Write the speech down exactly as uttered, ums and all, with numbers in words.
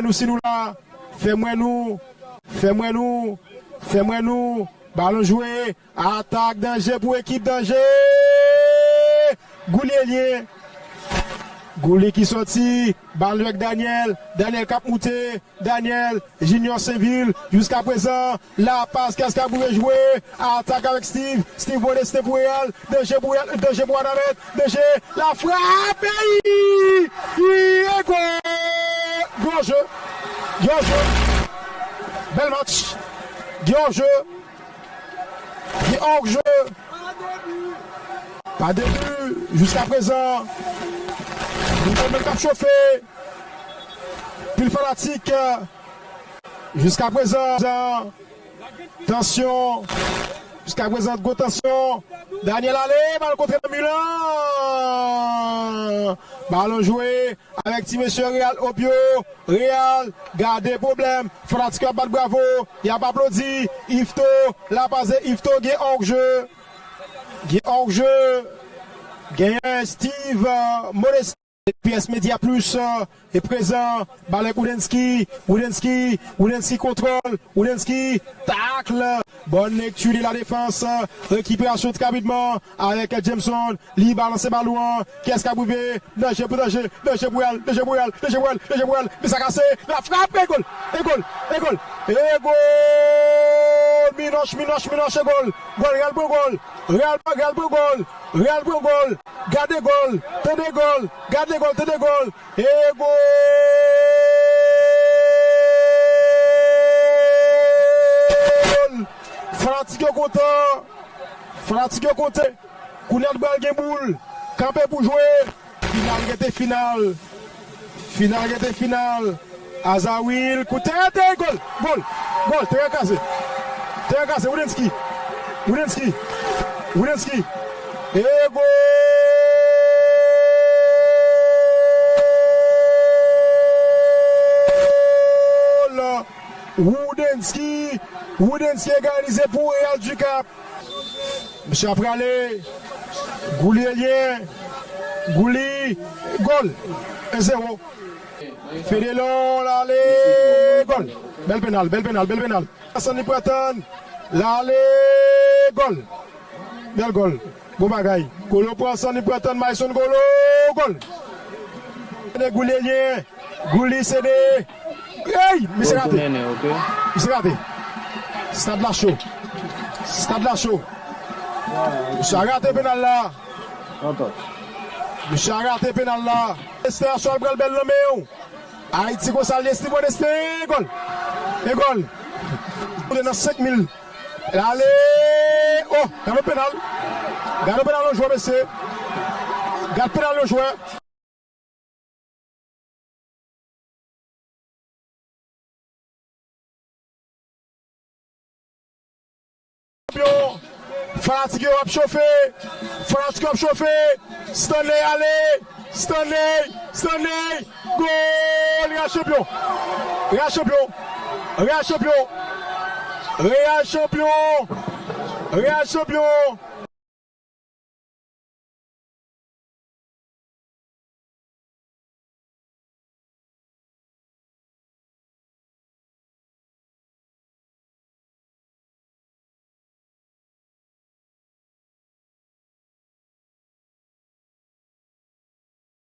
Nou, si nou la, fè m wè nou, fè m wè nou, fè m wè nou. Balon jwe, atak, danje pou ekip Danje. Gouli Elyen. Gouli ki sòti, balon avèk Daniel. Daniel k ap moute. Daniel, Junior Sainvil, jiskaprezan, la pas, kès k ap rive jwe, atak avèk Steve, Steve Modestin pou Real, danje pou Real, danje pou Wanament, danje, la frap, e gòl! Gran jwe, gran jwe, bèl match, gran jwe, gen òg jwe, pa de bi, jiskaprezan, nou menm k ap chofe, pil fanatik, Jiskaprezan, tansyon. Jiskaprezan, gwo tansyon. Daniel ale, bal kontre nan mi lan. Balon jwe avèk ti mesye Real Obio. Real, gade pwoblèm. Fanatik yo ap bat bravo. Y ap aplodi. Yvetot, la pase Yvetot, gen òg jwe. Gen òg jwe. Genyen Steve, euh, Modestin. P S Media Plus, euh, e prezan, bal avèk Woudensky, Woudensky, Woudensky kontwòl, Woudensky, takl, bòn lekti de la defans, euh, rekiperasyon trè rapidman avèk Jameson, li balanse balon an, kiyès k ap rive, danje pou Danje, danje pou Real, danje pou Real, danje pou Real, danje pou Real, men sa kase, la frap, e gòl, e gòl, e gòl, e gòl, Minoch, Minoch, Minoch, e gòl, gòl, Real pran gòl, Real, Real pran gòl, Real pran gòl, gade gòl, tande gòl, gade gòl, tande gòl, e gòl! Fanatik yo kontan, fanatik yo kontan, kounye a pral gen boul, kanpe pou jwe, final rete final, final rete final. Azawil, kout tèt, e gòl! Gòl! Gòl! Teren kraze! Teren kraze! Woudensky! Woudensky! Woudensky! E gòl! Woudensky! Woudensky egalize pou Real du Cap! Misye ap prale. Gouli Elyen. Gouli. Gòl. En zewo. Fedelo, l ale. Gòl. Bèl penal, bèl penal, bèl penal. Pran san li pran tann. L ale. Gòl. Bèl gòl. Bon bagay. Golo pran san li pran tann. Mayson Golo. Gòl. Gouli Elyen. Gouli sede. Ey, misye rate. Misye rate. Stad la cho. Stad la cho. Misye a rate penal la. Misye a rate penal la. Esther Sol pral bèl nan men w. Ayiti konsa, Leslie Modeste, gòl. E gòl. Kote nan senk mil. Ale. Oh, gade yon penal. Gade yon penal yon jwè, mesye. Gade penal yon jwè. Fanatik yo ap chofe. Fanatik yo ap chofe. Stanley ale. Stanley. Stanley. Gòl! Real chanpyon. Real chanpyon. Real chanpyon. Real chanpyon. Real chanpyon.